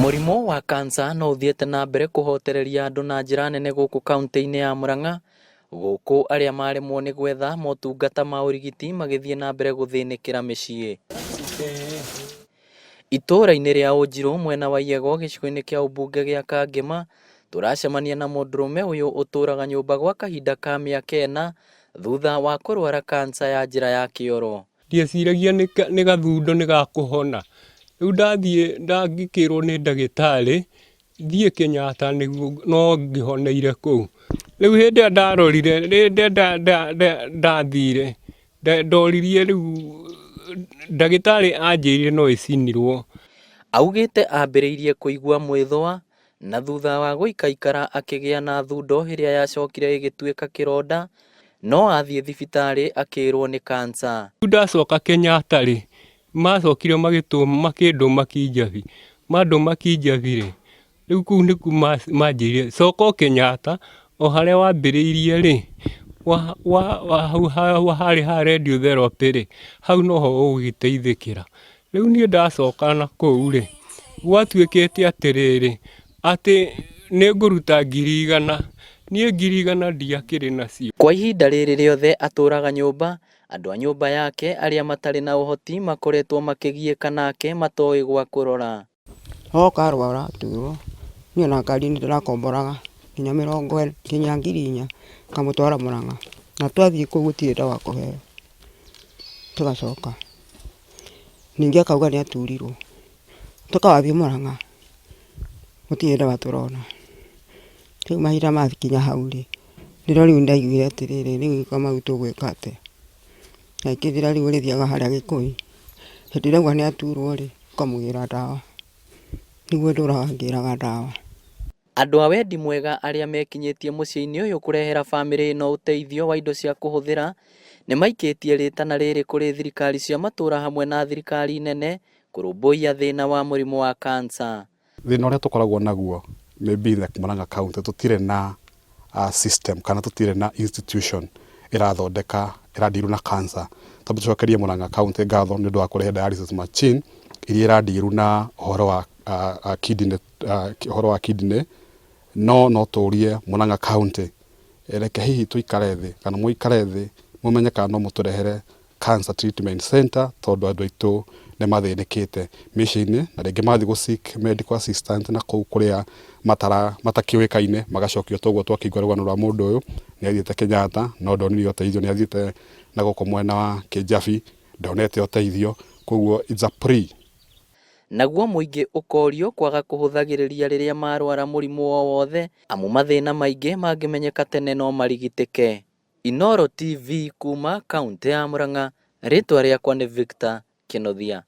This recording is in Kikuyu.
Mũrimũ wa kansa no ũthiĩte na mbere kũhotereria andũ na njĩra nene gũkũ kaunti-inĩ ya Murang'a, gũkũ arĩa maremwo nĩ gwetha motungata ma ũrigiti magĩthiĩ na mbere gũthĩnĩkĩra mĩciĩ. Itũũra-inĩ rĩa Ũnjirũ mwena wa Iyego gĩcigo-inĩ kĩa ũmbunge gĩa Kangema, tũracemania na mũndũrũme ũyũ ũtũraga nyũmba gwa kahinda ka mĩaka ĩna thutha wa kũrwara kansa ya njĩra ya kĩoro. Ndieciragia nĩ gathundo nĩ gakũhona. Rĩu ndathiĩ ngĩkĩrwo nĩ ndagĩtarĩ thiĩ Kenyatta nĩguo no ngĩhoneire kũu. Rĩu hĩndĩ ĩrĩa ndarorire, hĩndĩ ĩrĩa ndathire, ndoririe rĩu ndagĩtarĩ anjĩrire no ĩcinirwo. Augĩte ambĩrĩirie kũigua mwĩthũa na thutha wa gũikaikara akĩgĩa na thundo ĩrĩa yacokire ĩgĩtuĩka kĩronda no athiĩ thibitarĩ akĩrwo nĩ kansa. Rĩu ndacoka Kenyatta rĩ, macokire makĩndũma Kijabi, mandũma Kijabi rĩ, rĩu kũu nĩkuo manjĩrire coka o Kenyatta o harĩa wambĩrĩirie rĩ, hau harĩ ha radiotherapy rĩ, hau noho ũgũgĩteithĩkĩra. Rĩu niĩ ndacoka nakũu rĩ, gwatuĩkĩte atĩrĩrĩ, atĩ nĩ ngũruta 100,000, niĩ 100,000 ndiakĩrĩ nacio. Kwa ihinda rĩrĩ rĩothe atũraga nyũmba, andũ a nyũmba yake arĩa matarĩ na ũhoti makoretwo makĩgiĩka nake matoĩ gwa kũrora. Oka arwara aturwo, niĩ ona ngari nĩ ndĩrakomboraga nginya mĩrongo nginya 4,000 ngamũtwara Mũrang'a, na twathiĩ kũu gũtirĩ ndawa akũheo, tũgacoka. Ningĩ akauga nĩ aturirwo, tũkawathiĩ Mũrang'a gũtirĩ ndawa tũrona. Rĩu mahinda makinya hau rĩ, nĩrĩo rĩu ndaiguire atĩrĩrĩ, rĩu Kamau tũgwĩka atĩa? Na ĩkĩthira rĩu ũrĩthiaga harĩa Gĩkũyũ, hĩndĩ ĩrĩa auga nĩ aturwo rĩ, ũkamũgĩra ndawa, nĩguo ndũraga ngĩraga ndawa. Andũ a wendi mwega arĩa mekinyĩtie mũciĩ-inĩ ũyũ kũrehera bamĩrĩ ĩno ũteithio wa indo cia kũhũthĩra nĩ maikĩtie rĩtana rĩrĩ kũrĩ thirikari cia matũra hamwe na thirikari nene kũrũmbũiya thĩna wa mũrimũ wa kansa. Thĩna ũrĩa tũkoragwo naguo maybe like Murang'a County tũtirĩ na system kana tũtirĩ na institution ĩrathondeka ĩradeal na cancer. Twambe tũcokerie Murang'a County ngatho nĩ ũndũ wa kũrehe dialysis machine iria ĩradeal na ũhoro wa kidney, ũhoro wa kidney, no no tũrie Murang'a County reke hihi tũikare thĩ kana mũikare thĩ mũmenye kana no mũtũrehere cancer treatment center, tondũ andũ aitũ nĩ mathĩnĩkĩte mĩciĩ-inĩ na rĩngĩ mathiĩ gũ seek medical assistance na kũu kũrĩa matakĩũĩkaine magacokio toguo twakĩigua rũgano rwa mũndũ ũyũ nĩ athiĩte Kenyatta no ndonire ũteithio, nĩ athiĩte na gũkũ mwena wa Kĩnjabi ndonete ũteithio, koguo it's a plea. Naguo mũingĩ ũkorio kwaga kũhũthagĩrĩria rĩrĩa marwara mũrimũ o wothe amu mathĩna maingĩ mangĩmenyeka tene no marigitĩke. Inooro TV kuma kaunti ya Murang'a, rĩtwa rĩakwa nĩ Victor Kĩnuthia.